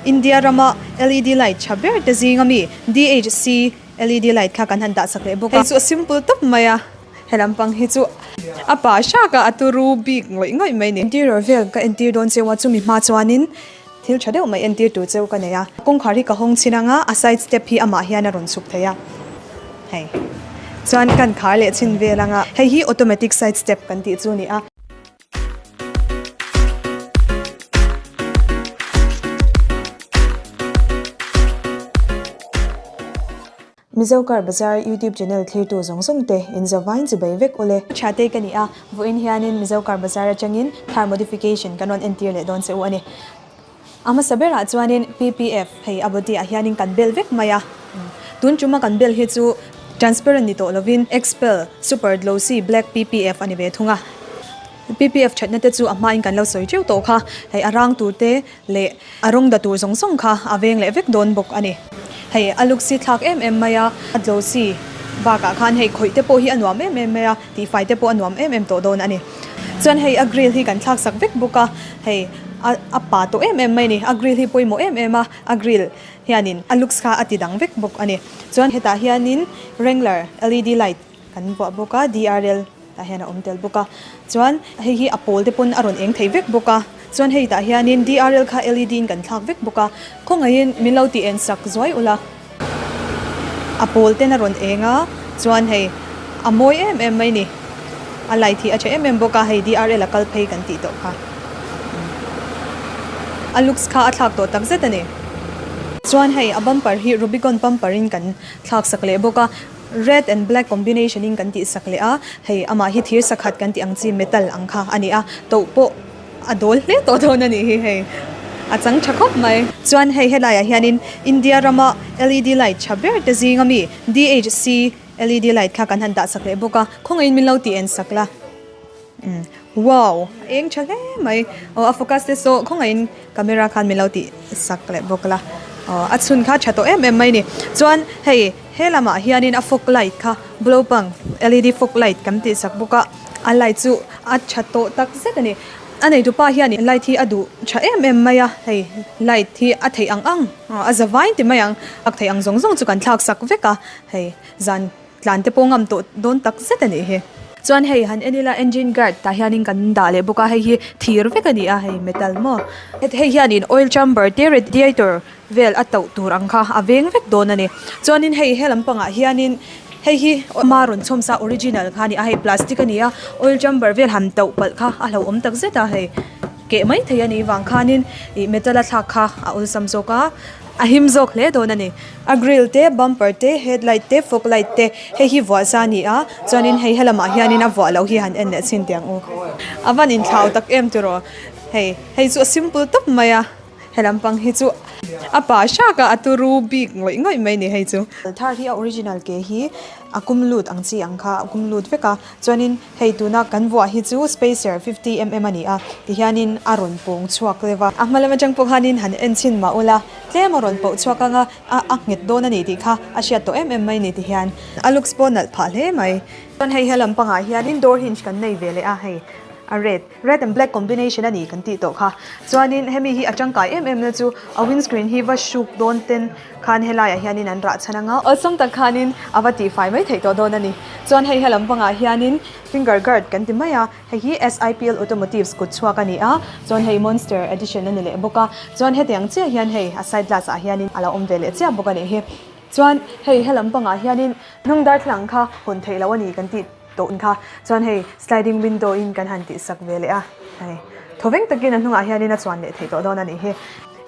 India rama LED light tha ber te zing ami DHC LED light kha kan han dah sak leh bawk a. Hei chu a simple tawp mai a, he lampang hi chu a pa hrak a, a turu bik ngawih ngawih mai a ni. Interior vel ka entir dawn cheu a, chumi hma chuanin thil tha deuh mai entir tur cheu ka nei a. Kawngkhar hi ka hawng chhin ang a, a side step hi amah hian a rawn chhuk thei a, hei chuan kan khar leh chhin vel ang a, hei hi automatic side step kan tih chu a ni a. Mizo Car Bazar YouTube channel thlirtu zawng zawng te in zavain chi bai vek ule. Tha te ka ni a, vawiin hianin Mizo Car Bazar atangin thar modification kan rawn entir leh dawn che u a ni. A hmasa berah chuanin PPF hei a body ah hianin kan bel vek mai a, tun tuma kan bel hi chu transparent ni tawh lovin Xpel Super Glossy Black PPF a ni ve thung a. PPF thatna te chu a hmain kan lo sawi teuh tawh kha, hei a rang tur te leh a rawng da tur zawng zawng kha a veng leh vek dawn bawk a ni. Hei a luksi thlak em em mai a, a glossy bakah khan hei khawih te pawh hi a nuam em em mai a, tihfai te pawh a nuam em em tawh dawn a ni. Chuan hei a grill hi kan thlak sak vek bawk a, hei a a pa tawh em em mai a ni, a grill hi pawimawh em em a, a grill hianin a looks kha a ti dang vek bawk a ni. Chuan hetah hianin Wrangler led light kan vuah bawk a, DRL tah hian a awm tel bawk a, chuan hei hi a pawl te pawn a rawn eng thei vek bawk a, chuan hei tah hianin DRL kha led in kan thlak vek bawk a, khawngaihin min lo tih en sak zuai ula. A pawl ten a rawn eng a, chuan hei a mawi em em mai ni. A light hi a tha em em bawk a, hei DRL a kal phei kan tih tawh kha. A looks kha a thlak tawh tak zet a ni. Chuan hei a bumper hi Rubicon bumper in kan thlak sak leh bawk a, red and black combination in kan tih sak leh a, hei amah hi thir sakhat kan tih ang chi metal ang kha a ni a, toh pawh A dawl hle tawh dawn a nih hi hei. A chang tha khawp mai. Chuan hei helaiah hianin India rama led light tha ber te zing ami DHC led light kha kan han dah sak leh bawk a, khawngaihin min lo tih en sak la. Umm wow a eng tha hle mai. Aw a focus te saw khawngaihin camera khan min lo tih sak leh bawk la. Aw a chhun kha tha tawh em em mai ni. Chuan hei he lamah hianin a fog light kha blow pang led fog light kan tih sak bawk a. A light chu a tha tawh tak zet a ni. A neitupa hian light hi a duh tha em em mai a, hei light hi a theih ang ang a za vain ti mai ang, a theih ang zawng zawng chu kan thlak sak vek a, hei zan tlan te pawh ngam tawh dawn tak zet a nih hi. Chuan hei han en ila engine guard tah hianin kan dah leh bawk a, hei hi thir vek a ni a, hei metal maw. Hei hianin oil chamber te radiator vel a tauh tur ang kha a veng vek dawn a ni. Chuanin hei he lampangah hianin hei hi ama rawn chhawm sa original kha a ni a, hei plastic a ni a, oil chamber vel han tauh palh kha a hlauhawm tak zet a, hei keh mai thei a nih vang khanin ih metal a thlak kha a awlsam zawk a, a him zawk hle dawn a ni. A grill te, bumper te, headlight te, fog light te hei hi vuah sa a ni a, chuanin hei helamah hianin a vuah loh hi han en leh chhin teh ang u. A van inthlau tak em tiraw? Hei hei chu a simple tawp mai a. He lampang hi chu a pa hrak a, a turu bik ngawih ngawih mai ni hei chu. Thar hi a original ke hi a kum lut ang chi ang kha a kum lut vek a, chuanin hei tuna kan vuah hi chu spacer 50 mm a ni a, tihianin a rawn pawng chhuak deuh a. A hma lam atang pawh khanin han en chhin mah ula, tlem a rawn poh chhuak ang a, a nghet dawn a ni tih kha a hriat tawh em em mai ni tihian a looks pawh nalh phah hle mai. Chuan hei he lampangah hianin door hinge kan nei ve leh a, hei a red. Red and black combination a ni kan tih tawh kha. Chuanin hemi hi a tangkai em em na chu a windscreen hi va hruk dawn ten khan helaiah hianin an rah chhan anga awlsam tak khanin a va tihfai mai theih tawh dawn a ni. Chuan hei helam pangah hianin finger guard kan ti mai a, hei hi SIPL Automotives kut chhuak a ni a, chuan hei Monster edition a ni leh bawk a. Chuan hetiang chiah hian hei a side glass ah hianin a lo awm ve leh chiah bawk a nih hi. Chuan hei helam pangah hianin hnung darthlalang kha hawn theih loh a ni kan tih. Tawh kha chuan hei sliding window in kan han tih sak ve leh a, hei thawveng takin a hnungah hianin a chuan leh theih tawh dawn a nih hi.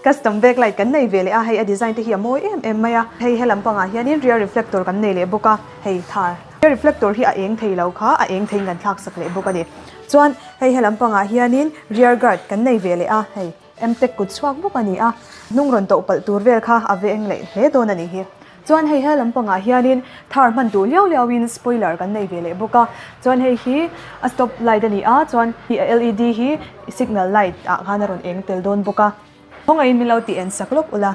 Custom backlight kan nei ve leh a, hei a design te hi a mawi em em mai a, hei he lampangah hianin rear reflector kan nei leh bawk a, hei thar rear reflector hi a eng thei lo kha a eng theiin kan thlak sak leh bawk a ni. Chuan hei he lampangah hianin rear guard kan nei ve leh a, hei Mtech kut chhuak bawk a ni a, hnung rawn toh palh tur vel kha a veng leh hle dawn a nih hi. Chuan hei he lampangah hianin thar hman tur liau liauin spoiler kan nei ve leh bawk a, chuan hei hi a stop light a ni a, chuan led hi signal light ah khan a rawn eng tel dawn bawk a. Khawngaihin min lo tih en sak lawk ula.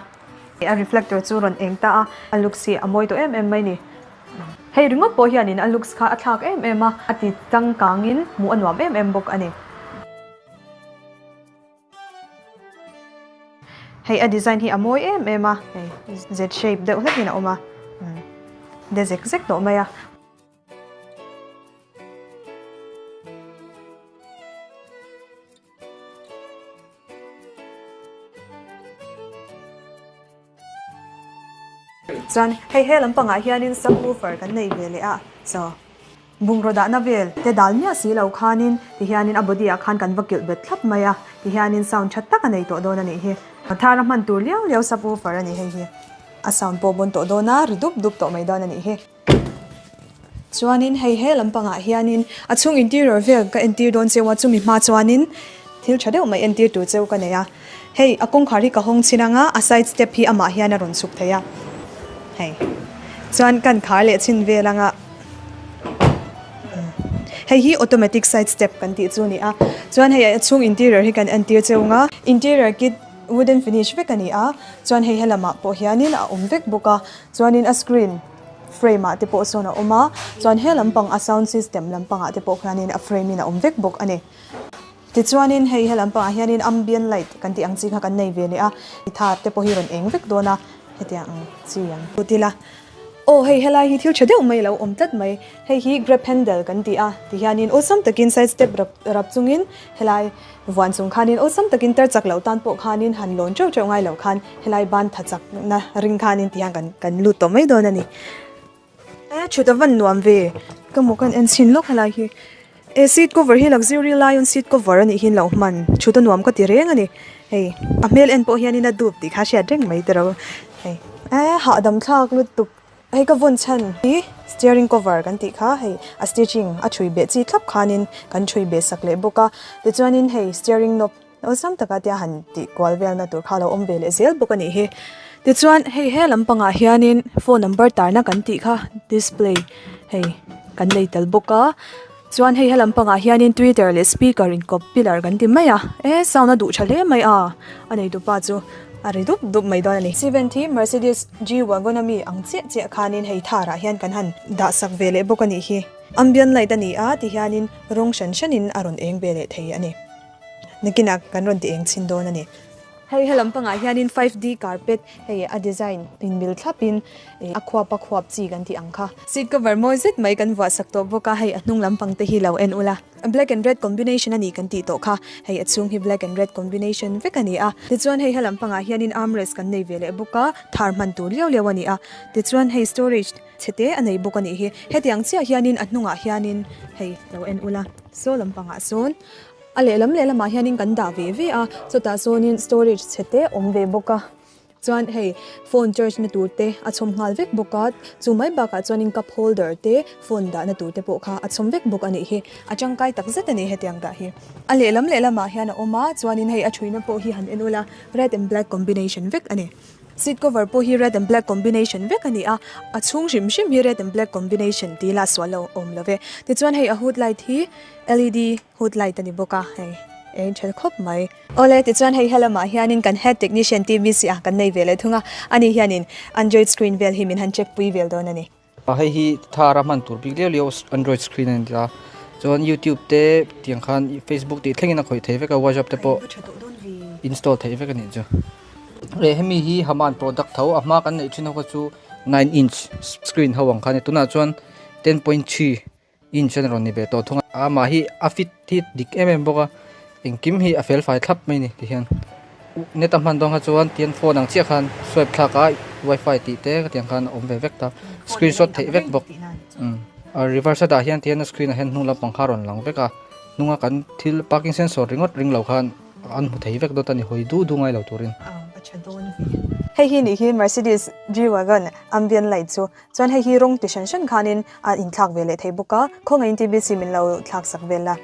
A reflector chu rawn eng ta a, a looks hi a mawi tawh em em mai ni. Hei ringawt pawh hianin a looks kha a thlak em em a, a ti changkangin hmuh a nuam em em bawk a ni. Hei a design hi a mawi em em a, hei Z shape deuh hlekin a awm a, umm de zek zek tawh mai a. Chuan hei he lampangah hianin subwoofer kan nei ve leh a, chaw bungraw dahna vel te dal miah si lo khanin tihianin a body ah khan kan va kilh bet thlap mai a, tihianin sound tha tak a nei tawh dawn a nih hi. Thar a hman tur liau liau subwoofer a ni hei hi, a sound pawh bawn tawh dawn a, ri dup dup tawh mai dawn a nih hi. Chuanin hei he lampangah hianin a chhung interior vel ka entir dawn cheu a, chumi hma chuanin thil tha deuh mai entir tur cheu ka nei a. Hei a kawngkhar hi ka hawng chhin anga a side step hi amah hian a rawn chhuk thei a, hei chuan kan khar leh chhin vel anga hei hi automatic side step kan tih chu a ni a. Chuan hei a chhung interior hi kan entir cheu anga interior kit wooden finish vek a ni a, chuan hei helamah pawh hianin a awm vek bawk a, chuanin a screen. Frame ah te pawh sawn a awm a, chuan he lampang a sound system lampang ah te pawh khianin a frame in a awm vek bawk a ni. Tichuanin hei he lampang ah hianin ambient light kan tih ang chi kha kan nei ve leh a, thar te pawh hi rawn eng vek dawn a, hetiang ang chi ang lut ila. Aw hei helai hi thil tha deuh mai a lo awm tlat mai, hei hi grab handle kan ti a, tihianin awlsam takin side step rap rap chungin helai Vuan chung khanin awlsam takin tar chak loh tan pawh khanin han lawn teuh teuh ngai loh khan helai ban tha chakna ring khanin ti hian kan kan lut tawh mai dawn a ni. E thut a van nuam ve, ka maw kan en chhin lawk helai hi. E seat cover hi luxury lion seat cover a nih hi lo hman thut a nuam ka ti reng a ni. Hei a hmel en pawh hianin a dup tih kha hriat reng mai tiraw hei. E hahdam thlak lutuk. Hei ka vawn chhan hi steering cover kan tih kha hei a stitching a thui beh chi thlap khanin kan thui beh sak leh bawk a, tichuanin hei steering knob awlsam taka tia han tih kual velna tur kha a lo awm ve leh zel bawk a nih hi. Tichuan hei he lampangah hianin phone number tarna kan tih kha display hei kan nei tel bawk a. Chuan hei helam pangah hianin tweeter leh speaker inkawp pillar kan ti mai a, e sound a duh tha hle mai a, a neitupa chu a ri dup dup mai dawn a ni. Cvent hi Mercedes G wagon ami ang chiah chiah khanin hei tharah hian kan han dah sak ve leh bawk a nih hi. Ambient light a ni a tihianin rawng hran hranin a rawn eng ve leh thei a ni. Nakinah kan rawn ti eng chhin dawn a ni. Hei helam pangah hianin 5D carpet hei a design inmil thlapin ih a khuap a khuap chi kan tih ang kha. Seat cover mawi zet mai kan vuah sak tawh bawk a, hei a hnung lampang te hi lo en ula. Black and red combination a ni kan tih tawh kha, hei a chhung hi black and red combination vek a ni a. Tichuan hei helam pangah hianin armrest kan nei ve leh bawk a, thar hman tur liau liau a ni a. Tichuan hei storage chhe te a nei bawk a nih hi. Hetiang chiah hianin a hnungah hianin hei lo en ula, saw lampangah sawn. A lehlam lehlamah hianin kan dah ve ve a, chutah sawnin storage chhe te awm ve bawk a, chuan hei phone charge na tur te a chhawm nghal vek bawk a, chu mai bakah chuanin cup holder te phone dahna tur te pawh kha a chhawm vek bawk a nih hi, a tangkai tak zet a ni hetiang dah hi. A lehlam lehlamah hian a awm a, chuanin hei a thuina pawh hi han en ula red and black combination vek a ni. Seat cover pawh hi red and black combination vek a ni a, a chhung hrim hrim hi red and black combination tih lah sual lo awm lo ve. Tichuan hei a hood light hi led hood light a ni bawk a, hei eng tha khawp mai. Awle tichuan hei helamah hianin kan head technician TBC a kan nei ve leh thung a, ani hianin android screen vel hi min han check pui vel dawn a ni. Hei hi thar a hman tur bik liau liau android screen a ni a, chuan youtube te tiang khan facebook tih thlengin a khawih thei vek a whatsapp te pawh install theih vek a nih chu. Leh hemi hi Haman product tho a hma kan neih thin ho kha chu 9 inch screen ho ang kha a ni tunah chuan 10.3 inch a rawn ni ve tawh thung a amah hi a fit hi dik em em bawk a engkim hi a fel fai thlap mai a ni tihian net a hman dawn kha chuan tian phone ang chiah khan swipe thlak a wifi tih te khatiang khan a awm ve vek ta screenshot theih vek bawk umm a reverse a dah hian tihian a screen ah hian hnung lampang kha a rawn lang vek a hnunga kan thil parking sensor ringawt ring lo khan an hmu thei vek dawt a ni hawi duh duh ngai lo turin. Hei hi nih hi Mercedes G-Wagon ambient light chu Chuan hei hi rawng ti hran hran khanin a inthlak ve leh thei bawk a, khawngaihin TBC min lo thlak sak vel a.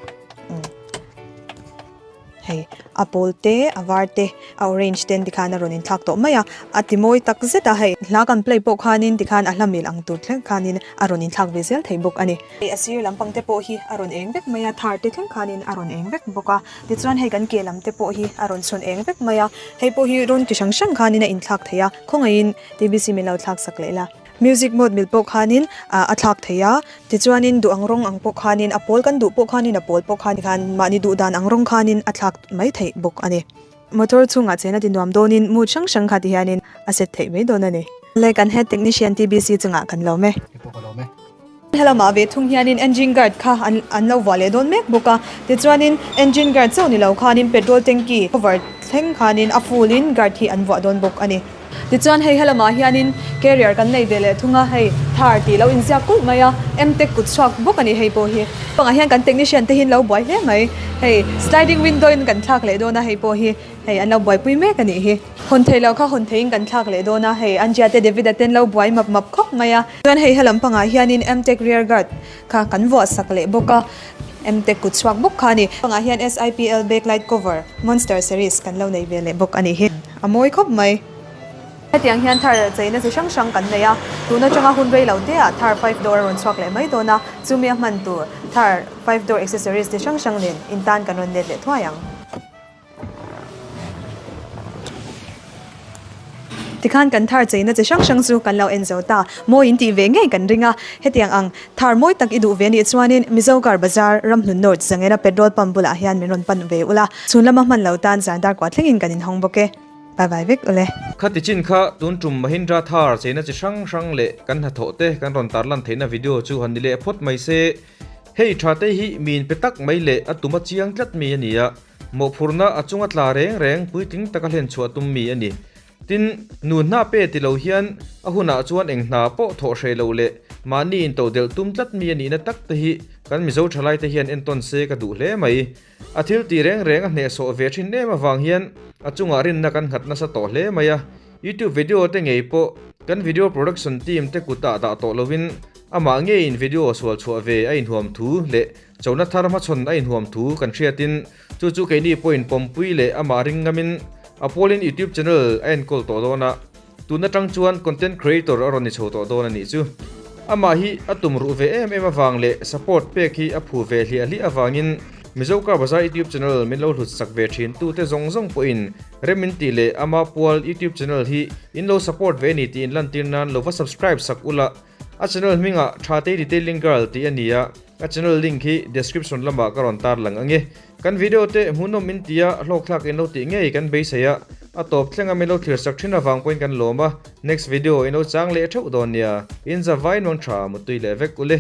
Hei a pawl te, a var te, a orange te tikhan a rawn inthlak tawh mai a, a ti mawi tak zet a hei. Hla kan play pawh khanin tikhan a hla mil ang tur thleng khanin a rawn inthlak ve zel thei bawk a ni. Hei a sir lampang te pawh hi a rawn eng vek mai a, thar te thleng khanin a rawn eng vek bawk a. Tichuan hei kan ke lam te pawh hi a rawn chhawn eng vek mai a, hei pawh hi rawn ti hrang hrang khanin a inthlak thei a, khawngaihin TBC min lo thlak sak leh la. Music mode mil pawh khanin a thlak thei a, tichuanin duh ang rawng ang pawh khanin a pawl kan duh pawh khanin a pawl pawh khan khan mahni duh dan ang rawng khanin a thlak mai theih bawk a ni. Motor chhungah chena ti nuam dawnin mood hrang hrang kha ti hianin a set theih mai dawn a ni. Le kan head technician TBC chungah kan lawm e. Hei pawh ka lawm e. Helamah ve thung hianin engine guard kha an an lo vuah leh dawn mek bawk a, tichuanin engine guard chauh ni lo khanin petrol tanky cover thleng khanin a full in guard hi an vuah dawn bawk a ni. Tichuan hei helamah hianin carrier kan nei ve leh thung a, hei thar tih lo inziak kulh mai a, M-tech kut chhuak bawk a ni hei pawh hi. Pangah hian kan technician te hi an lo buai hle mai, hei sliding window in kan thlak leh dawn a hei pawh hi. Hei an lo buaipui mek a nih hi. Hawn theih loh kha hawn theihin kan thlak leh dawn a, hei Anjia te David-a ten lo buai map map khawp mai a. Chuan hei helam pangah hianin Mtech rear guard kha kan vuah sak leh bawk a, Mtech kut chhuak bawk kha a ni. Pangah hian SIPL backlight cover Monster series kan lo nei ve leh bawk a nih hi. A mawi khawp mai. Hetiang hian thar cheina chi hrang hrang kan nei a, tun atanga hun rei lo te ah thar five door a rawn chhuak leh mai dawn a, chumi a hman tur thar five door accessories chi hrang hrang nen in tan kan rawn let leh thuai ang. Tikhan kan thar cheina chi hrang hrang chu kan lo en zo ta. Mawi in tih ve ngei kan ring a. Hetiang ang thar mawi tak i duh ve anih chuanin Mizo Car Bazar, Ramhlun North, Zangena Petrol Pump bulah hian min rawn pan ve ula. Chhun lama hman lo tan zan dar kuah thlengin kan inhawng bawk e. Bye bye vek ule. Khati chin kha tun tum Mahindra Thar cheina chi hrang hrang leh kan hnathawh te kan rawn tarlan theihna video chu han ni leh phawt mai se. Hei tha te hi mi inpe tak mai leh a tum a chiang tlat mi a ni a. Mawhphurhna a chunga tla reng reng puitling taka hlen chhuah tum mi a ni. Tin, nu hna pe ti lo hian a hunah chuan eng hna pawh thawh hreh loh leh mahni intodelh tum tlat mi a nihna tak te hi kan Mizo thalai te hian entawn se ka duh hle mai. A thil tih reng reng a hnehsawh ve thin em avang hian a chungah rinna kan nghat nasa tawh hle mai a. Youtube video te ngei pawh kan video production team te kutah dah tawh lovin amah ngeiin video sual chhuah ve a inhuam thu leh Chona thar hmachhawn a inhuam thu kan hriatin chu chu keini pawhin pawmpui leh amah ring ngamin a pawlin YouTube channel a enkawl tawh dawn a, tun atang chuan content creator a rawn ni chho tawh dawn a nih chu. Amah hi a tum ruh ve em em avang leh support pek hi a phu ve hliah hliah avangin Mizo Car Bazar YouTube channel min lo hlut sak ve thin tute zawng zawng pawhin rem in tih leh ama pual YouTube channel hi in lo support ve a ni tih inlantir nan lo va subscribe sak ula A channel hmingah Thatei Detailing Girl tih a ni a, a channel link hi description lamah ka rawn tarlang ang e. Kan video te hmuhnawm in tia hlawkthlak in lo tih ngei kan beisei a, a tawp thlenga min lo thlir sak thin avang pawhin kan lawm a, next video in lo chang leh theuh dawn nia, in za vai nuang tha mutui leh vek ule.